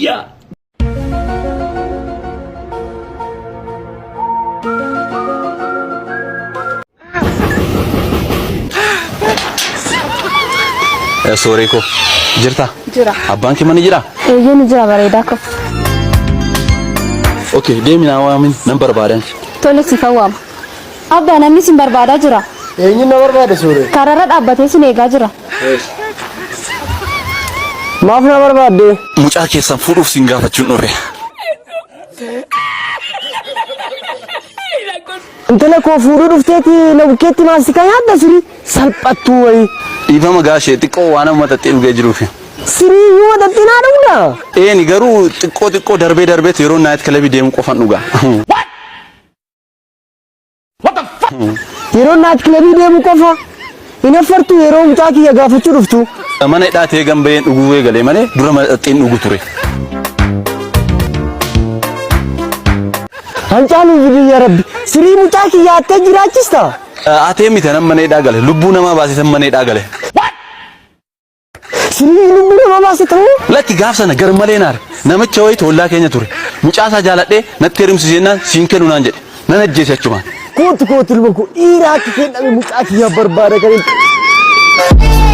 Yooyyaa! Sooree koo jirta? Jira. Abbaan kee mana jiraa? Eeyyee ni jira bareedaa koo. Okay, deemi naa waamin nan barbaadan. Tole siifan waama. Abbaa namni sin barbaadaa jira. Eenyuun na barbaada Sooree? Karaarra dhaabbatee sin eegaa jira. Maaf na barbaadde? Mucaa keessan fuudhuuf sin gaafachuun dhufe. Intala koo fuudhuu dhufteeti na bukkeetti maastikaa nyaadda sirii salphattuu wayii. Dhiifama gaashee xiqqoo waan amma maxaxxee dhugee jiruuf. Sirii iyyuu maxaxxee naa dhugda. Eeni garuu xiqqoo xiqqoo darbee darbeetu yeroo naayit kilabii deemu qofan dhuga. Yeroo naayit kilabii deemu qofa hin affartu yeroo mucaa kiyya gaafachuu dhuftu. Mana hidhaa ta'ee gamba'een dhuguu eegalee malee dura maxaxxeen dhugu ture. Hancaaluu fidii yaa rabbi. Sirii mucaa kiyya hattee jiraachista. Atee miti anan mana hidhaa gale. Lubbuu namaa baasisan mana hidhaa gale. Sirii lubbuu namaa baase ta'uu. Lakki gaaf sana gar malee naare. Namicha wayii toollaa keenya ture. Mucaa isaa jaaladhee natti heerumsiisi jennaan siin kennu naan jedhe. Nan ajjeese achumaan. Kootu kootu ilma koo dhiira akka kee dhabe mucaa kiyya barbaada kan hin.